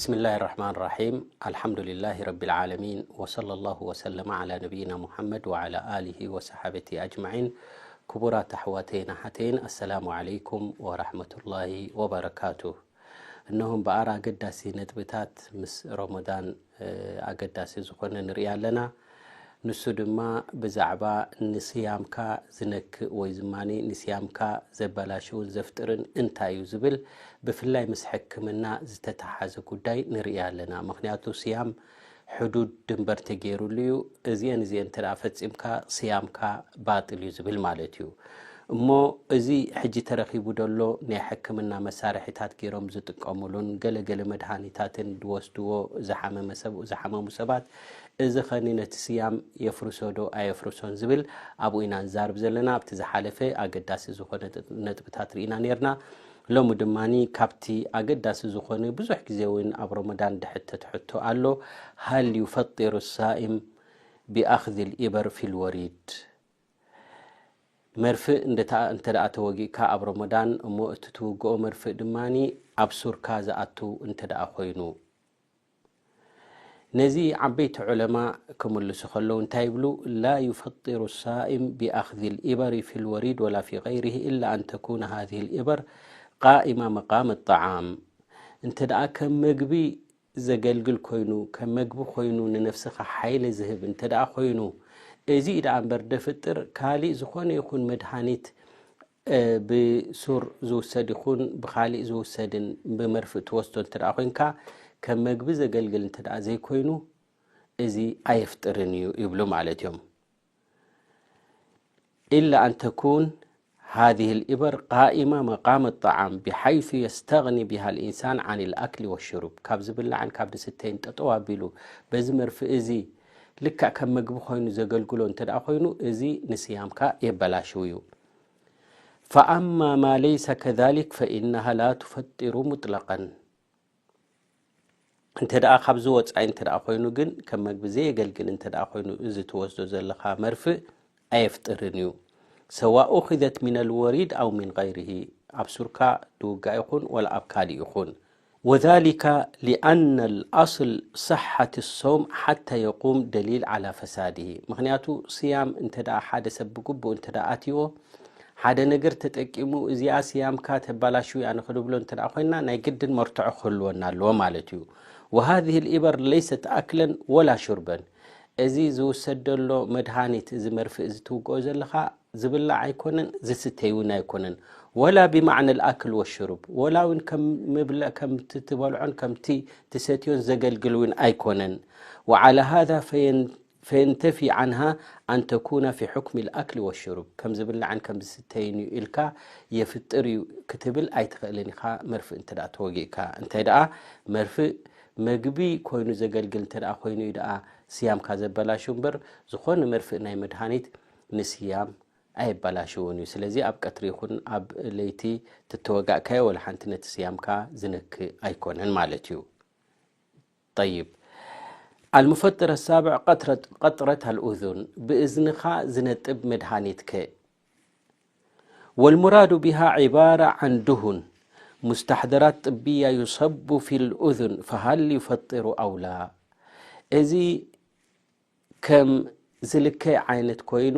بسم الله الرحمن الرحيم. الحمد لله رب العالمين، وصلى الله وسلم على نبينا محمد وعلى آله وصحابته أجمعين. ክቡራት ኣሕዋተይን ኣሓተይን፣ ኣሰላሙ ዓለይኩም ወራሕመቱላሂ ወበረካቱ። እነሆ እምበኣር ኣገዳሲ ነጥብታት ምስ ረመዳን፣ እ፣ ኣገዳሲ ዝኾነ ንርኢ ኣለና። ንሱ ድማ ብዛዕባ ንስያምካ ዝነክእ ወይ ዝማኒ ንስያምካ ዘበላሽውን ዘፍጥርን እንታይ እዩ ዝብል፣ ብፍላይ ምስ ሕክምና ዝተተሓዘ ጉዳይ ንርኢ ኣለና። ምኽንያቱ ስያም ሕዱድ ድንበር ተገይሩሉ እዩ። እዚአን እዚአን እንተ ደኣ ፈጺምካ ስያምካ ባጥል እዩ ዝብል ማለት እዩ። እሞ እዚ ሕጂ ተረኺቡ ደሎ ናይ ሕክምና መሳርሒታት ገይሮም ዝጥቀሙሉን ገለገለ መድሃኒታትን ዝወስድዎ ዝሓመመ ሰብ-፣ ዝሓመሙ ሰባት፣ እዚ ኸኒ ነቲ ስያም የፍርሶ ዶ ኣየፍርሶን ዝብል ኣብኡ ኢና ንዛርብ ዘለና። ኣብቲ ዝሓለፈ ኣገዳሲ ዝኾነ ነጥብታት ርኢና ነይርና። ሎሚ ድማኒ ካብቲ ኣገዳሲ ዝኾነ ብዙሕ ግዜ እውን ኣብ ረመዳን ዝሕተት ሕቶ ኣሎ። هل يفطر الصائم بأخذ الإبر في الوريد؟ መርፍእ እንደታ-፣ እንተ ደኣ ተወጊእካ ኣብ ረመዳን፣ እሞ እቲ ትውግኦ መርፍእ ድማኒ ኣብ ሱርካ ዝኣቱ እንተ ደኣ ኮይኑ፣ ነዚ ዓበይቲ ዑለማ ክምልሱ ከለዉ እንታይ ይብሉ? لا يفطر الصائم بأخذ الإبر في الوريد ولا في غيره إلا أن تكون هذه الإبر قائمة مقام الطعام። እንተ ደኣ ከም መግቢ ዘገልግል ኮይኑ፣ ከም መግቢ ኮይኑ ንነፍስኻ ሓይሊ ዝህብ እንተ ደኣ ኮይኑ፣ እዚ ደኣ እምበር ደፍጥር ካልእ ዝኾነ ይኹን መድሃኒት፣ እ፣ ብሱር ዝውሰድ ይኹን ብኻልእ ዝውሰድን ብመርፍእ ትወስዶ እንተ ደኣ ኮይንካ፣ ከም መግቢ ዘገልግል እንተ ደኣ ዘይኮይኑ፣ እዚ ኣየፍጥርን እዩ ይብሉ ማለት እዮም። إلا أن تكون هذه الإبر قائمة مقام الطعام بحيث يستغني بها الإنسان عن الأكل والشرب። ካብ ዝብላዕን ካብ ዝስተይን ጠጠው ኣቢሉ በዚ መርፍእ እዚ ልክዕ ከም መግቢ ኮይኑ ዘገልግሎ እንተ ደኣ ኮይኑ፣ እዚ ንስያምካ የበላሽው እዩ። فأما ما ليس كذلك فإنها لا تفطر مطلقا። እንተ ደኣ ካብዚ ወጻኢ እንተ ደኣ ኮይኑ ግን፣ ከም መግቢ ዘየገልግል እንተ ደኣ ኮይኑ፣ እዚ ትወስዶ ዘለኻ መርፍእ ኣየፍጥርን እዩ። سواء أخذت من الوريد أو من غيره، ኣብ ሱርካ ድውጋእ ይኹን ወላ ኣብ ካልእ ይኹን። وذلك لأن الأصل صحة الصوم حتى يقوم دليل على فساده። ምኽንያቱ ስያም እንተ ደኣ ሓደ ሰብ ብግቡእ እንተ ደኣ ኣትይዎ፣ ሓደ ነገር ተጠቂሙ እዚኣ ስያምካ ተባላሽው እያ ንኽንብሎ እንተ ደኣ ኮይንና፣ ናይ ግድን መርትዖ ክህልወና ኣለዎ ማለት እዩ። وهذه الإبر ليست أكلا ولا شربا። እዚ ዝውሰድ ዘሎ መድሃኒት፣ እዚ መርፍእ እዚ ትውግኦ ዘለኻ ዝብላዕ ኣይኮነን፣ ዝስተይ እውን ኣይኮነን። ولا بمعنى الأكل والشرب، ወላ እውን ከም ምብላ-፣ ከምቲ ትበልዖን ከምቲ ትሰትዮን ዘገልግል እውን ኣይኮነን። وعلى هذا فين-، فينتفي عنها أن تكون في حكم الأكل والشرب። ከም ዝብላዕን ከም ዝስተይን እዩ ኢልካ የፍጥር እዩ ክትብል ኣይትኽእልን ኢኻ፣ መርፍእ እንተ ደኣ ተወጊእካ። እንታይ ደኣ መርፍእ መግቢ ኮይኑ ዘገልግል እንተ ደኣ ኮይኑ እዩ ደኣ ስያምካ ዘበላሹ እምበር፣ ዝኾነ መርፍእ ናይ መድሃኒት ንስያም ኣየበላሽውን እዩ። ስለዚ ኣብ ቀትሪ ይኹን ኣብ ለይቲ ትተወጋእካዮ ወላ ሓንቲ ነቲ ስያምካ ዝነክእ ኣይኮነን ማለት እዩ። طيب، المفطر السابع قطرة، قطرة الأذن، ብእዝንኻ ዝነጥብ መድሃኒት ከ? والمراد بها عبارة عن دهن مستحضرات طبية يصب في الأذن، فهل يفطر أو لا؟ እዚ ከም ዝልከ ዓይነት ኮይኑ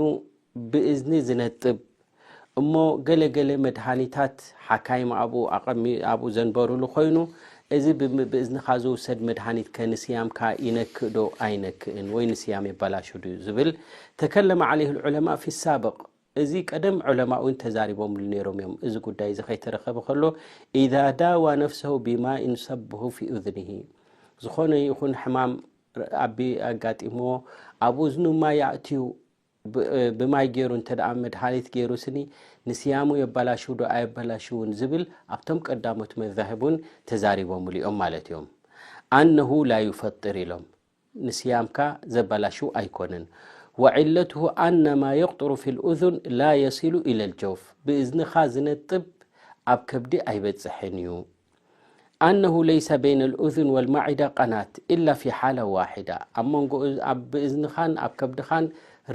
ብእዝኒ ዝነጥብ እሞ ገለ ገለ መድሃኒታት ሓካይም ኣብኡ ኣቐሚ-፣ ኣብኡ ዘንበሩሉ ኮይኑ፣ እዚ ብም-፣ ብእዝንኻ ዝውሰድ መድሃኒት ከ ንስያምካ ይነክእ ዶ ኣይነክእን ወይ ንስያም የበላሹ ድዩ ዝብል ተከለመ عليه العلماء في السابق። እዚ ቀደም ዑለማ እውን ተዛሪቦምሉ ነይሮም እዮም። እዚ ጉዳይ እዚ ከይተረኸበ ከሎ إذا داوى نفسه بماء صبه في أذنه، ዝኾነ ይኹን ሕማም ኣቢ ኣጋጢምዎ ኣብ እዝኑ ማይ ኣእትዩ ብ-፣ ብማይ ገይሩ እንተ ደኣ መድሃኒት ገይሩ ስኒ ንስያሙ የበላሽው ዶ ኣየበላሽውን ዝብል ኣብቶም ቀዳሞት መዛህብ እውን ተዛሪቦምሉ እዮም ማለት እዮም። أنه لا يفطر ኢሎም። ንስያምካ ዘበላሽው ኣይኮነን። وعلته أن ما يقطر في الأذن لا يصل إلى الجوف። ብእዝንኻ ዝነጥብ ኣብ ከብዲ ኣይበጽሕን እዩ። أنه ليس بين الأذن والمعدة قناة إلا في حالة واحدة። ኣብ መንጎ እዝ-፣ ኣብ ብእዝንኻን ኣብ ከብድኻን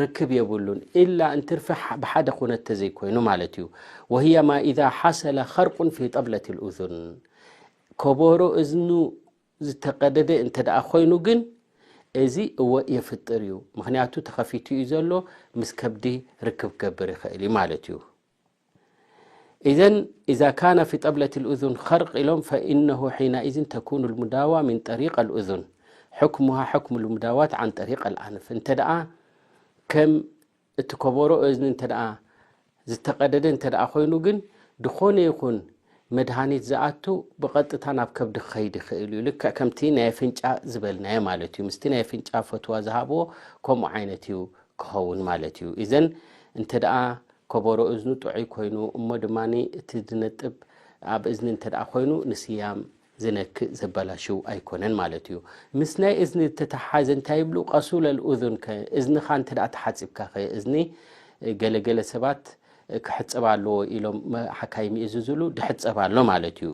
ርክብ የብሉን፣ إلا እንትርፊ ح-، ብሓደ ኩነት ተዘይኮይኑ ማለት እዩ። وهي ما إذا حصل خرق في طبلة الأذن። ከበሮ እዝኑ ዝተቐደደ እንተ ደኣ ኮይኑ ግን፣ እዚ እወ የፍጥር እዩ። ምኽንያቱ ተኸፊቱ እዩ ዘሎ፣ ምስ ከብዲ ርክብ ክገብር ይኽእል እዩ ማለት እዩ። إذن إذا كان في طبلة الأذن خرق ኢሎም، فإنه حينئذ تكون المداواة من طريق الأذن، حكمها حكم المداواة عن طريق الأنف። እንተ ደኣ ከም እቲ ከበሮ እዝኒ እንተ ደኣ ዝተቐደደ እንተ ደኣ ኮይኑ ግን፣ ዝኾነ ይኹን መድሃኒት ዝኣቱ ብቐጥታ ናብ ከብዲ ክኸይድ ይኽእል እዩ። ልክዕ ከምቲ ናይ ኣፍንጫ ዝበልናዮ ማለት እዩ። ምስቲ ናይ ኣፍንጫ ፈትዋ ዝሃብዎ ከምኡ ዓይነት እዩ ክኸውን ማለት እዩ። እዘን እንተ ደኣ ከበሮ እዝኑ ጥዑይ ኮይኑ፣ እሞ ድማ እቲ ዝነጥብ ኣብ እዝኒ እንተ ደኣ ኮይኑ፣ ንስያም ዝነክእ ዘበላሽው ኣይኮነን ማለት እዩ። ምስ ናይ እዝኒ ዝተተሓሓዘ እንታይ ይብሉ? ቀሱለል ኡዙን ከ፣ እዝንኻ እንተ ደኣ ተሓጺብካ ከ፣ እዝኒ ገለገለ ሰባት ክሕጸብ ኣለዎ ኢሎም መ-፣ ሓካይም ይእዝዙሉ፣ ድሕጸብ ኣሎ ማለት እዩ።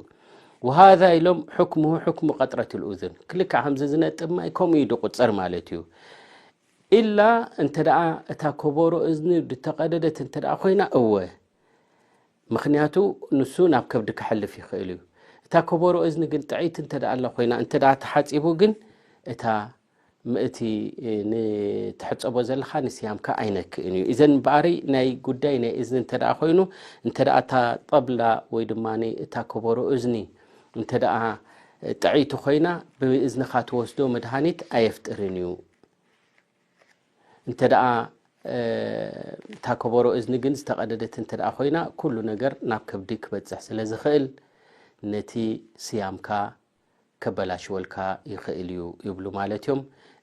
وهذا ኢሎም حكمه حكم قطرة الأذن። ክልካ ከምዚ ዝነጥብ ማይ ከምኡ እዩ ድቁጸር ማለት እዩ። ኢላ እንተ ደኣ እታ ከበሮ እዝኒ ድተቐደደት እንተ ደኣ ኮይና፣ እወ። ምኽንያቱ ንሱ ናብ ከብዲ ክሕልፍ ይኽእል እዩ። እታ ከበሮ እዝኒ ግን ጥዕይቲ እንተ ደኣ ኣላ ኮይና፣ እንተ ደኣ ተሓጺቡ ግን እታ ም-፣ እቲ ንትሕጸቦ ዘለኻ ንስያምካ ኣይነክእን እዩ። እዘን እምበኣሪ ናይ ጉዳይ ናይ እዝኒ እንተ ደኣ ኮይኑ፣ እንተ ደኣ እታ ጠብላ ወይ ድማ እታ ከበሮ እዝኒ እንተ ደኣ ጥዕይቲ ኮይና፣ ብእዝንኻ ትወስዶ መድሃኒት ኣየፍጥርን እዩ። እንተ ደኣ፣ እ፣ እታ ከበሮ እዝኒ ግን ዝተቐደደት እንተ ደኣ ኮይና፣ ኩሉ ነገር ናብ ከብዲ ክበጽሕ ስለ ዝኽእል፣ ነቲ ስያምካ ከበላሽወልካ ይኽእል እዩ ይብሉ ማለት እዮም።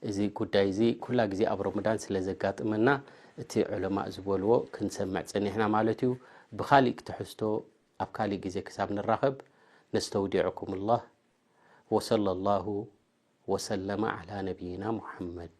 እዚ ጉዳይ እዚ ኩላ ግዜ ኣብ ረመዳን ስለ ዘጋጥመና፣ እቲ ዑለማእ ዝበልዎ ክንሰምዕ ጸኒሕና ማለት እዩ። ብኻሊእ ትሕዝቶ ኣብ ካሊእ ግዜ ክሳብ ንራኸብ፣ ነስተውዲዑኩም ኣላህ። ወሰለ ላሁ ወሰለመ ዓላ ነቢይና ሙሐመድ።